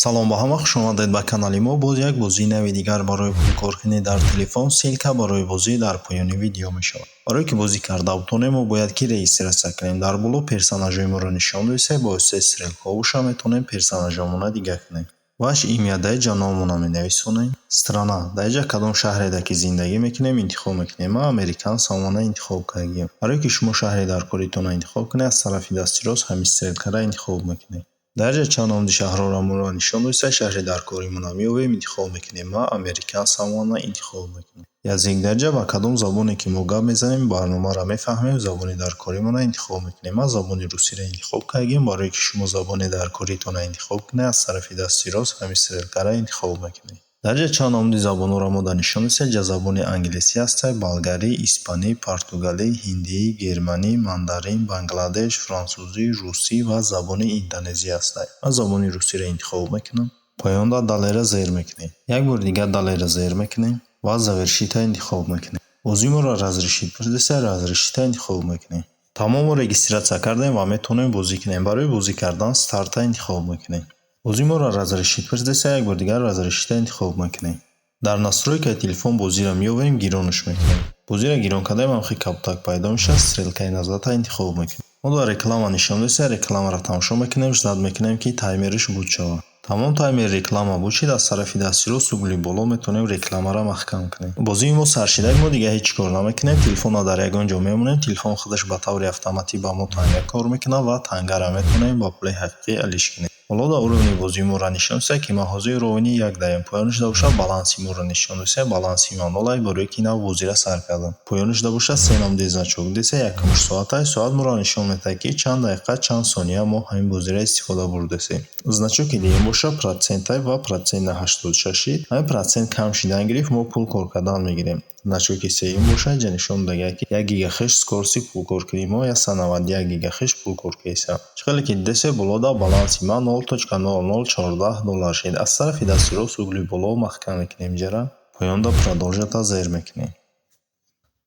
Салом ба ҳама, хушомадед ба канали мо. Боз як бозии нави дигар барои пулкоркунӣ дар телефон. Ссылка барои бозӣ дар поёни видео мешавад. Барое ки бозӣ карда бутонем, мо бояд ки регистрация кунем. Дар боло персонажҳои моро нишон додиста, бо воситаи стрелкаҳо боша метавонем персонажҳомона дигар кунем. Ваш имя, дар ҷа номона менависонем. Страна, дар ҷа кадом шаҳреда ки зиндагӣ мекунем, интихоб мекунем. Ман Американ Самоана интихоб кардагиам. Барое ки шумо шаҳри дар коритонро интихоб кунед, аз тарафи дасти рост ҳамин стрелкаро интихоб мекунем. Дар ҷа чанд номди шаҳрҳоро моро нишон додиста, шаҳри дар коримона меёбем, интихоб мекунем. Ман Американ Самоана интихоб мекунам. Язык, дар ҷа ба кадом забоне ки мо гап мезанем, барномаро мефаҳмем, забони дар коримона интихоб мекунем. Ман забони русиро интихоб кардагиам. Барое ки шумо забони дар коритонро интихоб кунед, аз тарафи дасти рост ҳамин стрелкаро интихоб мекунед. Дар ҷа чанд номди забонҳоро мо нишон додиста, ҷа забони англисӣ ҳаста, болгарӣ, испанӣ, португалӣ, ҳиндӣ, германӣ, мандарин, бангладеш, франсузӣ, русӣ ва забони индонезӣ ҳаста. Ман забони русиро интихоб мекунам. Поёнда далее-ра зер мекунем. Як бори дигар далее-ра зер мекунем ва завершить-а интихоб мекунем. Бозии моро разрешить пурсида, разрешить-а интихоб мекунем. Тамом, мо регистрация кардем ва метавонем бозӣ кунем. Барои бозӣ кардан старт-а интихоб мекунем. Бозии моро разрешить пурсида, як бори дигар разрешить-а интихоб мекунем. Дар настройкаи телефон бозиро меёбем, гиронаш мекунем. Бозиро гирон кардаем, ҳамхел кабутак пайдо мешавад, стрелкаи назад-а интихоб мекунем. Мо дар реклама нишон додиста, рекламаро тамошо мекунем, ждать мекунем, ки таймериш буд шавад. Тамом, таймери реклама буд шид, аз тарафи дасти рост угли боло метавонем рекламаро маҳкам кунем. Бозии мо сар шидак, мо дигар ҳеҷ кор намекунем, телефонро дар ягон ҷо мемонем, телефон худаш ба таври автоматӣ ба мо танга кор мекунад ва тангаро метавонем ба пули ҳақиқӣ алиш кунем. Ҳоло дар уровни бозии моро нишон додиста, ки ман ҳозир уровни як даем. Поёнаш бошад, баланси моро нишон додиста, баланси ман нолай, барое ки нав бозиро сар кардам. Поёнаш бошад, се намуди значок диста, якумаш соатай, соат моро нишон медиҳад, ки чанд дақиқа, чанд сония мо ҳамин бозиро истифода бурдастем. Значоки дуюм бошад, процентай ва процент на 86 шид. Ҳамин процент кам шидан гирифт, мо пул кор кардан мегирем. Значоки сеюм бошад, ҷа нишон додагиак, ки 1 гигахеш скорости пулкоркунии мо 191 гигахеш пул кор кардааст. Чӣ хеле ки дидесед, болода баланси ман 0.0014 доллар шид. Аз тарафи дасти рост угли боло маҳкам мекунем ҷара, поёнда продолжить-а зер мекунем.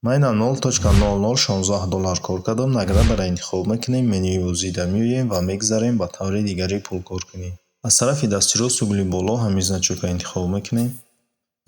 Ман ина 0.0016 доллар кор кардам, наградаро интихоб мекунем, менюи бозида меоем ва мегзарем ба таври дигари пулкоркунӣ. Аз тарафи дасти рост угли боло ҳамин значокро интихоб мекунем.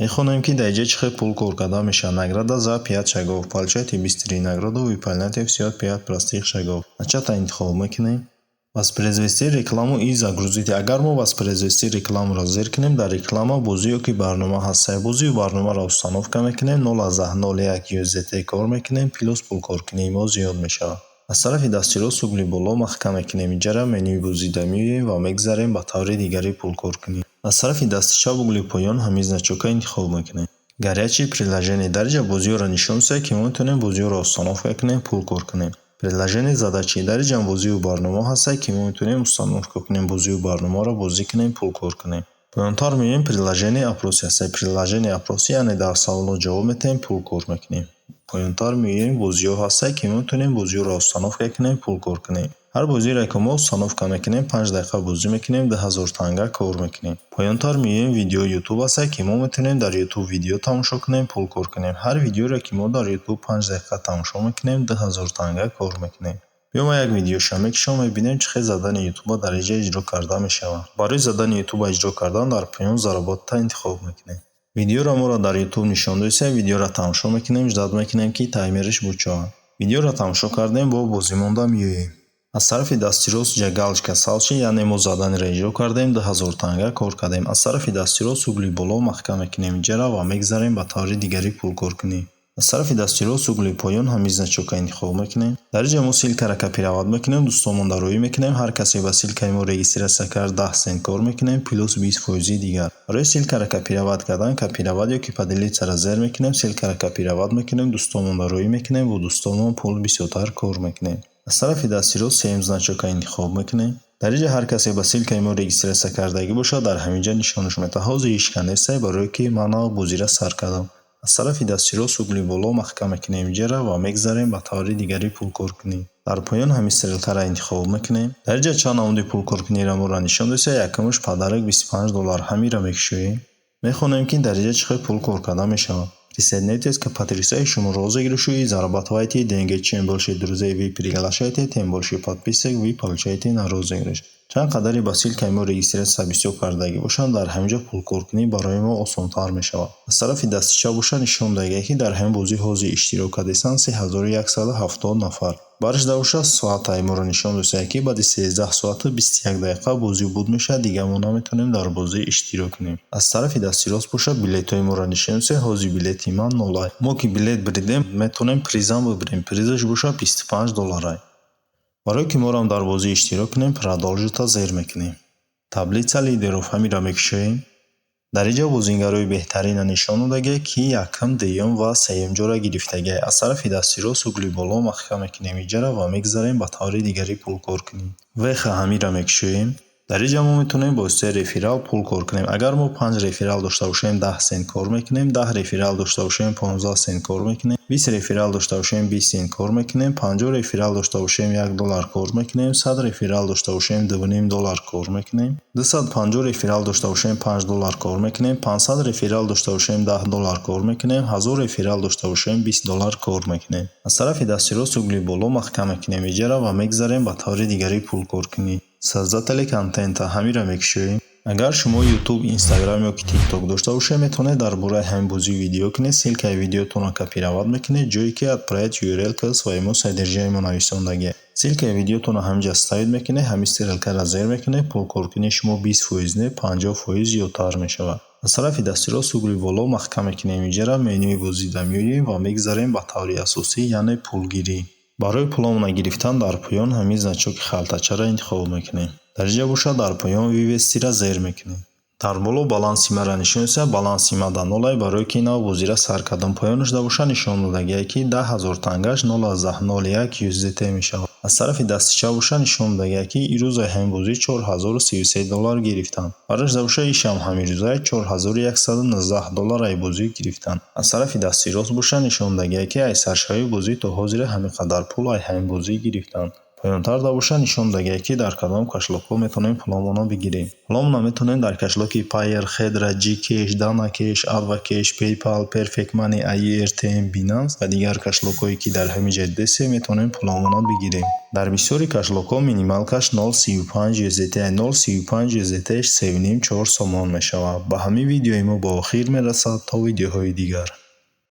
Мехонем, ки дар инҷа чӣ хел пул кор карда мешавад. Награда за пять шагов. Получайте быстрые награду, выполняйте всего пять простых шагов. Начать-а интихоб мекунем. Воспроизвести рекламу и загрузить. Агар мо воспроизвести рекламуро зер кунем, дар реклама бозӣ ё ки барнома ҳаст. Бозию барномаро установка мекунем, 0.01 USDT кор мекунем, плюс пулкоркунии мо зиёд мешавад. Аз тарафи дасти рост угли боло маҳкам мекунем инҷара, менюи бозида меоем ва мегзарем ба таври дигари пулкоркунӣ. Аз тарафи дасти чап угли поён ҳамин значокро интихоб мекунем. Горячие приложения, дар инҷа бозиҳоро нишон медиҳад, ки мо метавонем бозиҳоро установка кунем, пул кор кунем. Приложение задачи, дар инҷа бозию барномаҳо ҳастанд, ки мо метавонем установка кунем, бозию барномаҳоро бозӣ кунем, пул кор кунем. Поёнтар меоем, приложение опросы ҳастад. Приложение опросы, яъне дар саволҳо ҷавоб медиҳем, пул кор мекунем. Поёнтар меоем, бозиҳо ҳастанд, ки мо метавонем бозиҳоро установка кунем, пул кор кунем. Ҳар бозиеро ки мо установка мекунем, 5 дақиқа бозӣ мекунем, 2000 танга кор мекунем. Поёнтар меоем, видеои Ютуб ҳастад, ки мо метавонем дар Ютуб видео тамошо кунем, пул кор кунем. Ҳар видеоеро ки мо дар Ютуб 5 дақиқа тамошо мекунем, 2000 танга кор мекунем. Биё, ман як видеоша мекушам, мебинем, чӣ хел задани Ютуба дар инҷа иҷро карда мешавад. Барои задани Ютуба иҷро кардан дар поён заработать-а интихоб мекунем. Видеоро моро дар Ютуб нишон додиста, видеоро тамошо мекунем, ждать мекунем, ки таймериш буд шавад. Видеоро тамошо кардем, бо бозӣ монда меоем. Аз тарафи дасти рост ҷа галочка сабз шид, яъне мо заданиро иҷро кардем, 2000 танга кор кардем. Аз тарафи дасти рост угли боло маҳкам мекунем инҷара ва мегзарем ба таври дигари пулкоркунӣ. Аз тарафи дасти рост угли поён ҳамин значокро интихоб мекунем. Дар инҷа мо ссылкаро копировать мекунем, дӯстонмонда рӯӣ мекунем. Ҳар касе ба ссылкаи мо регистрация кард, 10 цент кор мекунем, плюс 20 фоизи дигар. Барои ссылкаро копировать кардан копировать ё ки поделиться-ро зер мекунем, ссылкаро копировать мекунем, дӯстонмонда рӯӣ мекунем, бо дӯстонмон пул бисёртар кор мекунем. Аз тарафи дасти рост сеюм значокро интихоб мекунем. Дар инҷа ҳар касе ба ссылкаи мо регистрация кардагӣ бошад, дар ҳамин ҷа нишонаш медиҳад. Ҳозир ҳеҷ кас нестай, барое ки ман нав бозиро сар кардам. Аз тарафи дасти рост угли боло маҳкам мекунем инҷара ва мегзарем ба таври дигари пулкоркунӣ. Дар поён ҳамин стрелкаро интихоб мекунем. Дар инҷа чанд намуди пулкоркуниро моро нишон додиста, якумаш подарок 25 доллар, ҳаминро мекушоем. Мехонем, ки дар инҷа чӣ хел пул кор карда мешавад. Присоединяйтесь к потрясающему розыгрышу и зарабатывайте деньги. Чем больше друзей вы приглашаете, тем больше подписок вы получаете на розыгрыш. Чанд қадаре ба ссылкаи мо регистрация бисёр кардагӣ бошанд, дар ҳамин ҷо пулкоркунӣ барои мо осонтар мешавад. Аз тарафи дасти чап боша, нишон додагиа, ки дар ҳамин бозӣ ҳозир иштирок кардесанд 3170 нафар. Барашда боша, соатаи моро нишон додааст, ки баъди 13 соату 21 дақиқа бозӣ буд мешавад, дигар мо наметавонем дар бозӣ иштирок кунем. Аз тарафи дасти рост боша, билетҳои моро нишон додааст. Ҳозир билети ман нолай. Мо ки билет биридем, метавонем призам бибирем. Призаш боша 25 долларай. Барое ки морам дар бозӣ иштирок кунем, продолжить зер мекунем. Таблица лидеров, ҳаминро мекушоем. Дар ин ҷо бозингарои беҳтаринро нишон додагиа, ки якум, дуюм ва сеюм ҷоро гирифтагиа. Аз тарафи дасти рост угли боло маҳкам мекунем иҷара ва мегзарем ба таври дигари пулкор кунем. Веха, ҳаминро мекушоем. Дар ин ҷо мо метавонем бо воситаи реферал пул кор кунем. Агар мо панҷ реферал дошта бошем, 10 сент кор мекунем, 10 реферал дошта бошем, 15 сент кор мекунем, 20 реферал дошта бошем, 20 сент кор мекунем, 50 реферал дошта бошем, 1 доллар кор мекунем, 100 реферал дошта бошем, 2,5 доллар кор мекунем, 250 реферал дошта бошем, 5 доллар кор мекунем, 500 реферал дошта бошем, 10 доллар кор мекунем, 1000 реферал дошта бошем, 20 доллар кор мекунем. Аз тарафи дасти рост угли боло маҳкам мекунем иҷара ва мегзарем ба таври дигари пулкоркунӣ. Создатели контента, ҳаминро мекушоем. Агар шумо Ютуб, Инстаграм ё ки Тикток дошта бошед, метавонед дар бораи ҳамин бозӣ видео кунед. Ссылкаи видеотонро копировать мекунед, ҷое ки «Отправить URL к своему содержимому» нависондагиа. Ссылкаи видеотонро ҳамин ҷа ставить мекунед, ҳамин стрелкаро зер мекунед, пулкоркунии шумо 20% не, 50% зиёдтар мешавад. Аз тарафи дасти рост угли боло маҳкам мекунем иҷара, менюи бозида меоем ва мегзарем ба таври асосӣ, яъне пулгирӣ. Барои пуломона гирифтан дар поён ҳамин значоки халтачаро интихоб мекунем. Дар ин ҷо бошад, дар поён вывестиро зер мекунем. Дар боло баланси маро нишон медиҳад. Баланси ма да нолай, барое ки нав бозиро сар кардам. Поёнашда боша, нишон додагиае, ки 10 000 тангаш 0,01 USDT мешавад. Аз тарафи дасти чап боша, нишон додагиае, ки ирӯзаи ҳамин бозӣ 4033 доллар гирифтанд. Барашда боша, ишам ҳамин рӯза 4119 доллар ай бозӣ гирифтанд. Аз тарафи дасти рост боша, нишон додагиае, ки ай саршавии бозӣ то ҳозира ҳамин қадар пул ай ҳамин бозӣ гирифтанд. Поёнтарда боша, нишон додагиае, ки дар кадом кошелёкҳо метавонем пуломонро бигирем. Пуломонро метавонем дар кошелёки Payeer, Хедра, Gcash, DanaCash, AdvCash, PayPal, Perfect Money, AirTM, Binance ва дигар кошелёкҳое, ки дар ҳамин ҷо дидесем, метавонем пуломонро бигирем. Дар бисёри кошелёкҳо минималкаш 0,35 USDT, 0,35 USDT 3,5-4 сомон мешавад. Ба ҳамин видеои мо ба охир мерасад. То видеоҳои дигар.